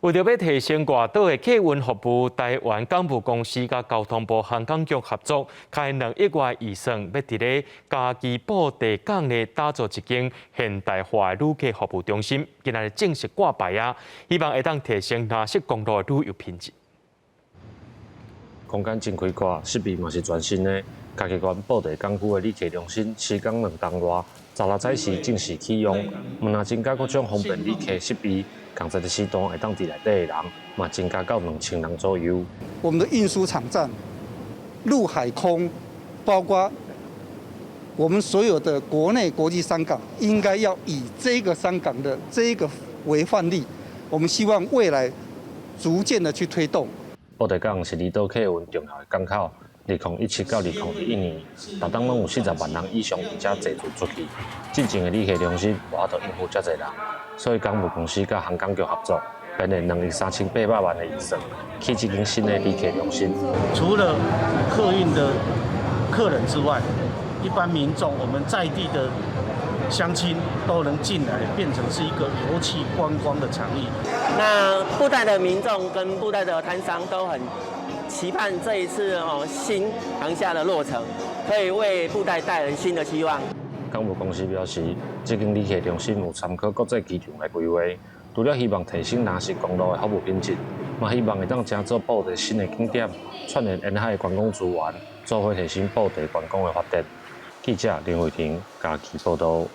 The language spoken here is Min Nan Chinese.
為著欲提升外島的客運服務，台灣港務公司佮交通部航港局合作，開2億外預算，欲佇咧嘉義布袋港咧打造一間現代化的旅客服務中心，今仔日正式掛牌啊！希望會當提升藍色公路的旅遊品質。空間真開闊，設備嘛是全新的。嘉義縣布袋港區的旅客中心，施工2冬外，十六早時正式啟用。毋但增加各種方便旅客設備，仝一个時段會當佇內底的人，嘛增加到2000人左右。我們的運輸場站、陸海空，包括我們所有的國內國際商港，應該要以這個商港的這個為範例。我們希望未來逐漸的去推動。布袋港是離島客運重要的港口。2017到2021年，逐冬攏有40萬人以上佇遮濟船出去。進前的旅客中心無法度應付遮濟人，所以港務公司佮航港局合作，編列2億3800萬的預算，起這間新的旅客中心。除了客運的客人之外，一般民眾，我們在地的鄉親都能進來，變成是一個遊憩觀光的場域。那布袋的民眾跟布袋的攤商都很期盼這一次哦新航廈的落成，可以為布袋帶來新的希望。港務公司表示，這間旅客中心有參考國際機場來規劃，除了希望提升藍色公路的服務品質，嘛希望會當成做布袋新的景點，串聯沿海的觀光資源，做伙提升布袋觀光的發展。記者林慧婷嘉義報道。